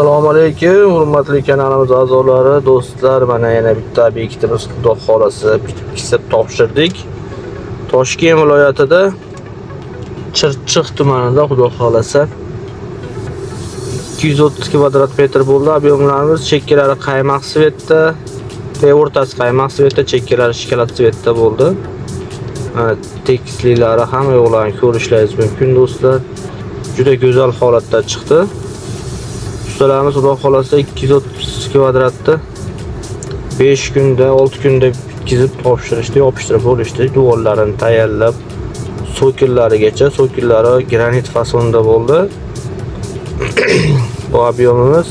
Assalomu alaykum, hurmatli kanalimiz a'zolari, do'stlar. Mana yana bitta obyektimiz, Xudo xolasa, bitkizib topshirdik. Toshkent viloyatida, Chirchiq tumanida, Xudo xolasa, 230 kvadrat metr bo'ldi объем larimiz. Chekkalari qaymoq цвет da, o'rtasi qaymoq цвет da, chekkalari shokolad цвет da bo'ldi. Mana tekisliklari, hamma yo'qlarini ko'rishlaringiz mumkin, do'stlar. Juda go'zal holatda chiqdi. Ustalarimiz, Xudo xolasa, 230 kvadratni 5 kunda, 6 kunda bitkizib topshirishdi, yopishtirib bo'lishdi. Devorlarini tayyorlab, sokillarigacha, sokillari granit fasonda bo'ldi. Bu объем imiz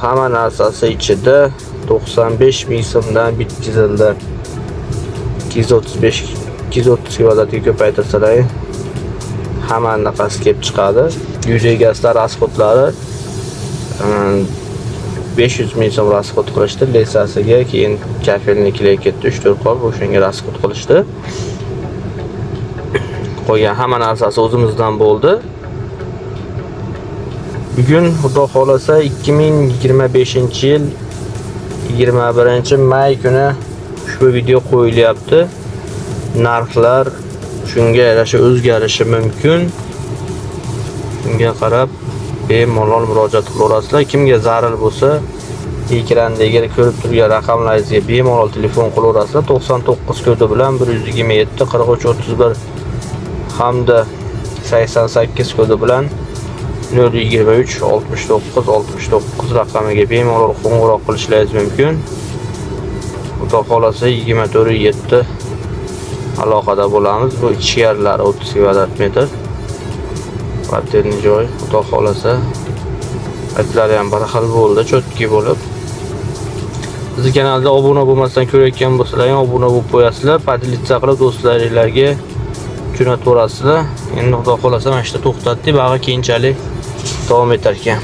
hamma narsasi ichida 95 ming so'mdan bitkizildi. 235, 230 kvadratga ko'paytirsalar, hamma anaqasi kelib chiqadi. Uy egasilar расход lari 500 ming so'm расход qilishdi леса siga, keyin кафельный клей ketdi 3-4 qop, o'shanga расход qilishdi. Qolgan hamma narsasi o'zimizdan bo'ldi. Bugun, Xudo xolasa, 2025-yil 21 may kuni ushbu video qo'yilyapti. Narxlar shunga yarasha o'zgarishi mumkin. Shunga qarab bemalol murojaat qilaverasizlar. Kimga zarur bo'lsa, ekrandagi ko'rib turgan raqamlaringizga bemalol telefon qilaverasizlar. 99 kodi bilan 127 43 31 hamda 88 kodi bilan 023 69 69 raqamiga bemalol qo'ng'iroq qilishlaringiz mumkin. Xudo xolasa, 24 7 aloqada bo'lamiz. Bu ichkarilari 30 kvadrat metr. Kvartirni joy, Xudo xolasa, aytlari ham bir xil bo'ldi, чётко bo'lib. Bizni kanalda obuna bo'lmasdan ko'rayotgan bo'lsalar ham, obuna bo'lib qo'yasizlar, поделиться qilib do'stlaringlarga jo'nataverasizlar. Endi, Xudo xolasa, mana shu yerda to'xtatdik, bag'i keyinchalik davom etar ekan.